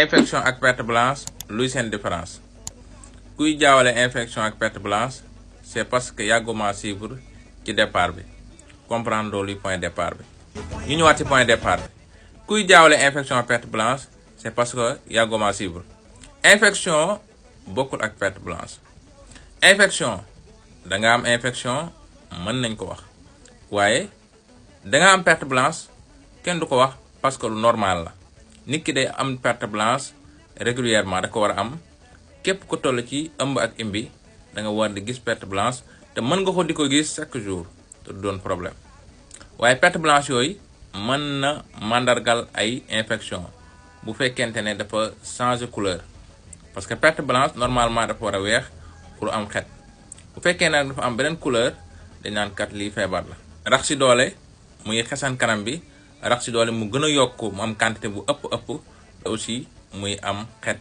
infection ak perte blanche luy seen différence kuy jaawale infection ak perte blanche c'est parce que yàgguma suivre ci départ bi comprendre luy point départ bi ñu ñëwaat ci point départ bi kuy jaawale infection ak perte blanche c'est parce que yàgguma suivre infection bokkul ak perte blanche infection da nga am infection mën nañ ko wax waaye da nga am perte blanche kenn du ko wax parce que lu normal la nit ki day am perte blanche régulièrement da ko war a am képp ko toll ci ëmb ak imbi da nga war di gis perte blanche te mën nga ko di ko gis chaque jour te du doon problème waaye perte blanche yooyu mën na mandargal ay infection bu fekkente ne dafa changer couleur parce que perte blanche normalement dafa war a weex pour am xet bu fekkee nag dafa am beneen couleur dañ naan kat lii feebar la. rax ci doole muy xesan kanam bi rax ci doole mu gën a yokk mu am quantité bu ëpp te aussi muy am xet